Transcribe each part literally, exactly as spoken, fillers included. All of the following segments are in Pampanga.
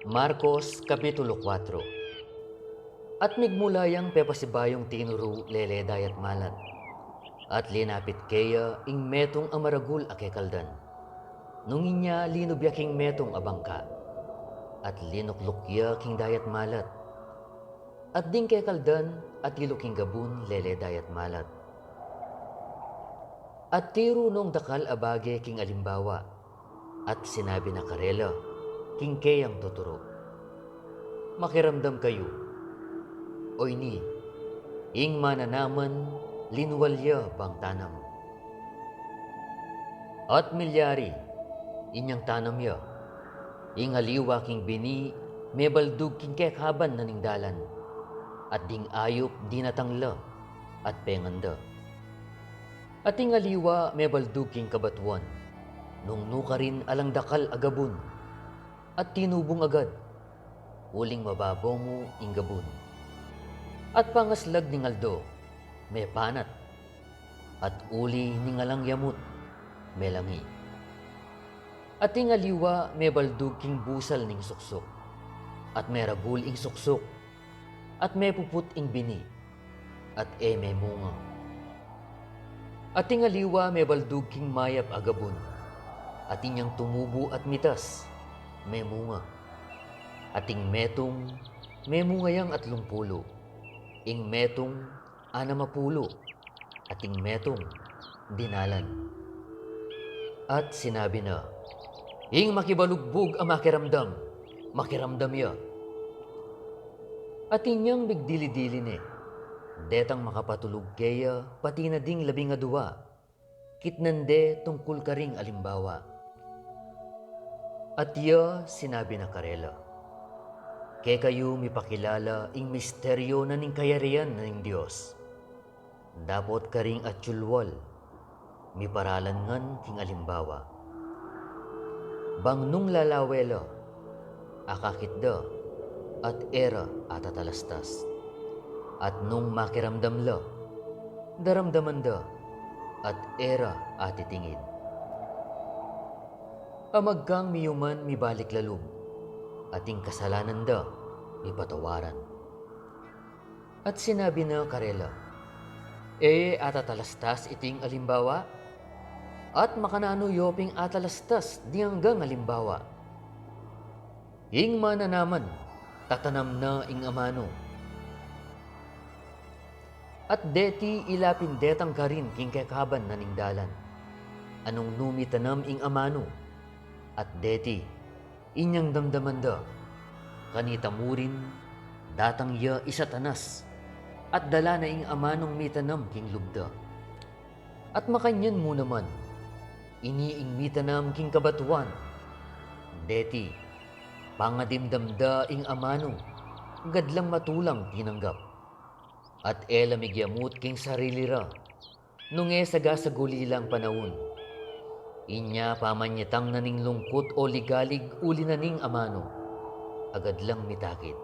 Marcos Kapitulo kuatro. At migmula yang pepasibayung tinuru lele dayat malat, at linapit keya ing metung a maragul a kekaldan. Nung inya linub ya king metung a bangka, at linukluk ya king dayat malat. At ding kekaldan atilu king gabun lele dayat malat. At tiru nong dakal a bage king alimbawa, at sinabi na karela king keyang tuturu, "Makiramdam kayu. Oyni, ing mananaman linual ya bang tanam. At milyari, inyang tanam ya, ing aliwa king bini mebaldug king kekaban na ning dalan, at ding ayup dinatang la, at pengan da. At ing aliwa mebaldug king kabatuan, nung nukarin alang dakal a gabun, at tinubung agad, uling mababo mu ing gabun. At pangaslag ning aldo, mepanat, at uli ning alang yamut, melangi. At ing aliwa mebaldug king busal ning suksuk, at meragul ing suksuk, at mepuput ing bini, at e memunga. At ing aliwa mebaldug king mayap a gabun, at inyang tumubu at mitas, memunga. At ing metung, memunga yang atlung pulu, ing metung, anam a pulu, at ing metung, dinalan." At sinabi na, "Ing makibalugbug a makiramdam, makiramdam ya." At inyang migdili-dili ne, detang makapatulug keya pati na ding labing adua, kitnan de tungkul karing alimbawa. At ya sinabi na karela, "Kekayu mipakilala ing misteryu na ning kayarian na ning Dios. Dapot karing atiu lual, miparalan ngan king alimbawa. Bang nung lalawe la, akakit da, at e ra atatalastas. At nung makiramdam la, daramdaman da, at e ra atitingid. Amagkang miyuman mibalik lalub, at ing kasalanan da mipatawaran." At sinabi na karela, "E atatalastas iting alimbawa? At makananu yo ping atalastas ding anggang alimbawa? Ing mananaman, tatanam na ing amanu. At deti ila pin detang karin king kekaban na ning dalan. At nung mitanam ing amanu, at deti, inyang damdaman da, kanita murin datang ya i Satanas, at dala na ing amanung mitanam king lub da. At makanyan mu naman, ini ing mitanam king kabatuan. Deti, pangadimdam da ing amanu, gadlang matulang tinanggap. At e la migyamut king sarili ra, nung e sagasaguli lang panaun. Inya pamanyatang na ning lungkut o ligalig uli na ning amanu, agad lang mitakit.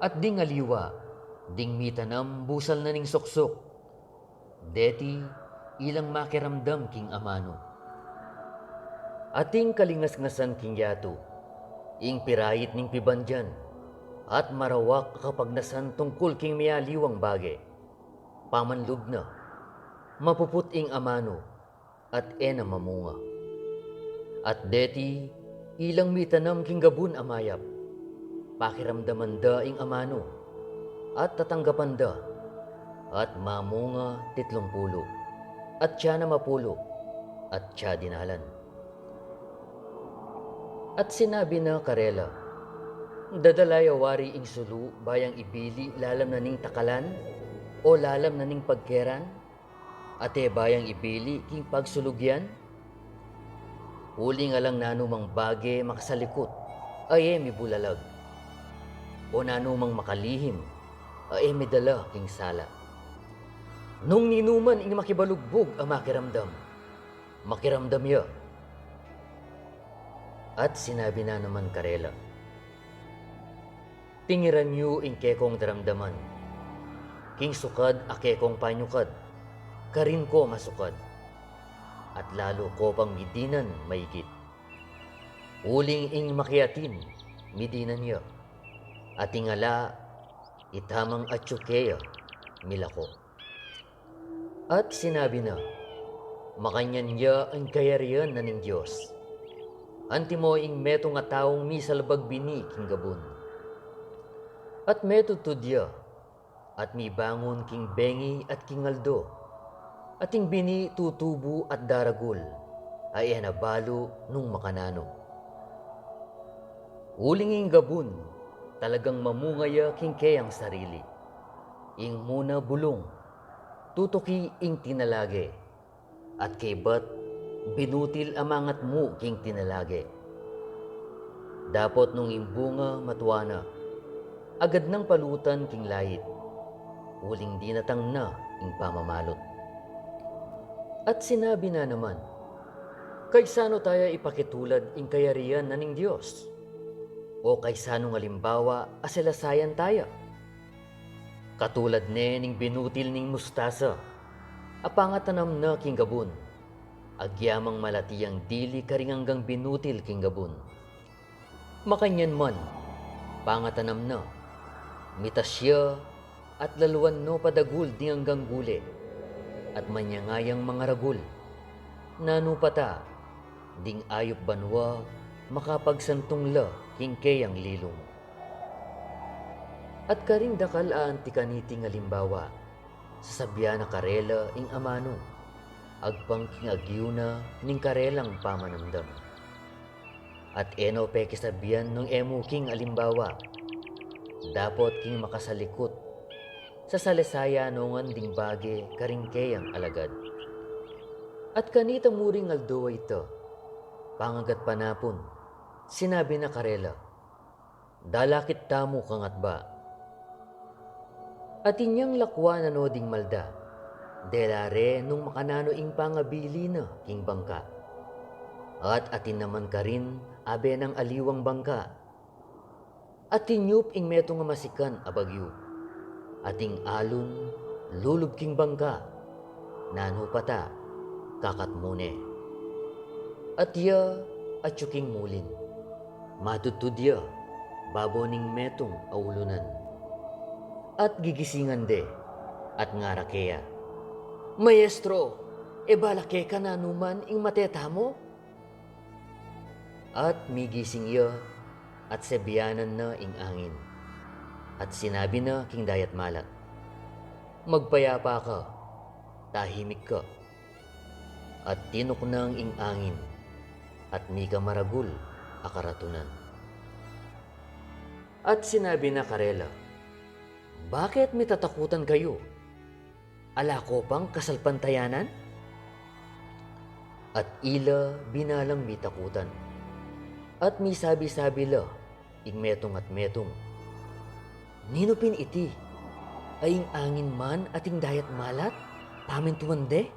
At ding aliwa, ding mitanam busal na ning suksuk. Deti, ilang makiramdam king amanu. Ating kalingasngasan king yatu, ing pirait ning pibandian, at marawak a kapagnasan tungkul king mialiwang bage. Pamanlub na, mapuput ing amanu, at e na mamunga. At deti, ilang mitanam king gabun a mayap, pakiramdaman da ing amanu, at tatanggapan da, at mamunga titlung pulu, at tiyanam a pulu, at tiya dinalan." At sinabi na karela, "Dadala ya wari ing sulu bayang ibili lalam na ning takalan, o lalam na ning pagkeran? At e bayang ibili king pagsulug yan? Uling alang nanumang bage makasalikut a e mibulalag, o nanumang makalihim a e midala king sala. Nung ninuman ing makibalugbug a makiramdam, makiramdam ya." At sinabi na naman karela, "Tingiran yu ing kekong daramdaman. King sukad a kekong panyukad, karin ko masukad. at lalu ko pang midinan maigit. Uling ing makiatin, midinan ya, at ing ala, itamang atyu keya, milako. At sinabi na, makanyan ya ing kayarian na ning Dios. Antimo ing metung a taung misalbag bini king gabun. At metudtud ya, at mibangun king bengi at king aldo, at ing bini tutubu at daragul, a e na balu nung makananu. Uling ing gabun, talagang mamunga ya king keyang sarili. Ing muna bulung, tutuki ing tinalage, at kaybat binutil a mangatmu king tinalage. Dapot nung ing bunga matua na, agad nang palutan king lait, uling dinatang na ing pamamalut. At sinabi na naman, kaysanu taya ipakitulad ing kayarian na ning Dios? O kaysanung alimbawa a salasayan taya? Katulad ne ning binutil ning mustasa, a pangatanam na king gabun, agyamang malati yang dili karing anggang binutil king gabun. Makanyan man, pangatanam na, mitas ya, at laluan no padagul ding anggang gule, at manyangayang mangaragul. Nanu pa ta, ding ayup banua makapagsantung la king keyang lilung. At karing dakal a anti kaniting alimbawa, sasabian na karela ing amanu, agpang king agyu na ning karelang pamanamdam. At e no pekisabian nung e mu king alimbawa, dapot king makasalikut, sasalasayan no ngan ding bage karing keyang alagad. At kanita mu ring aldo a ita, pangagat panapun, sinabi na karela, dalakit tamu kangatba. At inyang lakwan na no ding malda, dela re nung makananu ing pangabili na king bangka. At atin naman karin abe nang aliwang bangka. At tinyup ing metung a masikan a bagyu. At ing alun lulub king bangka. Nanu pa ta, kakatmu ne. At ya atyu king mulin, matudtud ya babo ning metung a ulunan. At gigisingan de, at ngara keya, Maestro, e bala keka nanu man ing mate tamu? At migising ya, at sebianan na ing angin. At sinabi na king dayat malat, magpayapa ka, tahimik ka. At tinuknang ing angin, at mika maragul a karatunan. At sinabi na karela, bakit mitatakutan kayu? Ala ko pang kasalpantayanan? At ila binalang mitakutan. At misabi-sabi la ing metung at metung, ninu pin iti, a ing angin man at ing dayat malat pamintuan de?